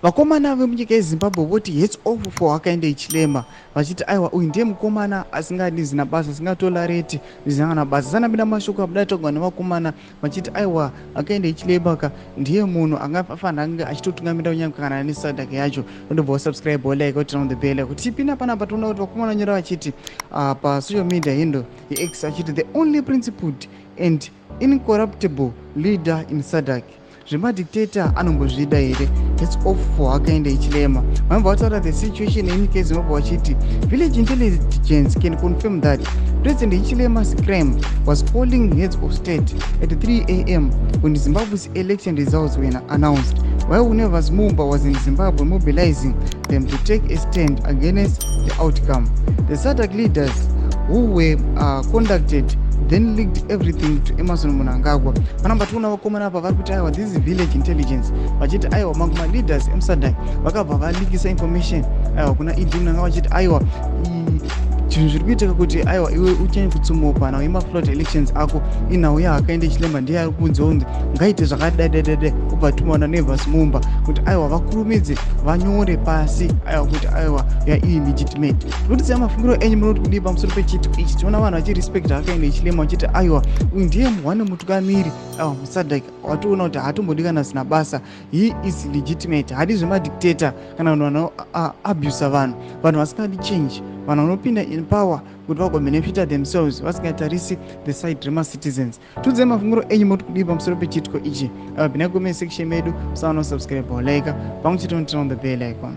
Vakomana vemunyika yeZimbabwe voti hats off for Hakainde Hichilema, vachiti aiwa, uyu ndiye mukomana asingadi zina basa, asingatolerate zvisina kana basa. Sanapinda mashoko abuda togwa nevakomana vachiti aiwa, Hakainde Hichilema ka ndiye munhu angafanira kunge achitotungamira kunyange kana neSADC yacho. Ndobva wasubscribe, wolike, woturn on the bell kuti tipinda panapa. Toona kuti vakomana vanyora vachiti pasocial media handle yeX vachiti, "The only principled and incorruptible leader in SADC. Zvemadictator anombozvida here? Hats off for Hakainde Hichilema." Vamobva vataura the situation yenyika yeZimbabwe vachiti, "Village intelligence can confirm that President Hichilema's crime was calling heads of state at 3 a.m. when Zimbabwe's election results were announced, while Nevers Mumba was in Zimbabwe mobilizing them to take a stand against the outcome. The SADC leaders who were contacted then leaked everything to Emmerson Mnangagwa." Panamba tiona vakomana apa vari kuti aiwa, this is village intelligence, vachiti aiwa, mamwe maleaders emuSADC vakabva valeakisa information aiwa kuna ED Mnangagwa, vachiti aiwa, zvinhu zviri kuitika kuti aiwa, iwe uchanye kutsumuka nhau yemaflood elections ako, inhau yaHakainde Hichilema, ndiye ari kunzi unzi ngaite zvakadadadada. Ubva tumaona Nevers Mumba kuti aiwa, vakurumidze vanyore pasi aiwa kuti aiwa, yaillegitimate. Kutiziva mafungiro enyu, munoti kudii pamusoro pechiitiko ichi? Tiona vanhu vachirespecta Hakainde Hichilema, vachiti aiwa, uyu ndiye one mutungamiri aiwa muSADC watoona kuti haatombodi kana zina basa. He is legitimate, haadi zvemadictator kana vanhu vanoabusa vanhu, vanhu vasingadi change, vanhu vanopinda in power kuti vagobenefita themselves vasingatarisi the side remacitizens. Tiudzai mafungiro enyu, moti kudii pamusoro pechiitiko ichi? Pinai comment section medu, musaona subscribe, like, pamwe chete noturn on the bell icon.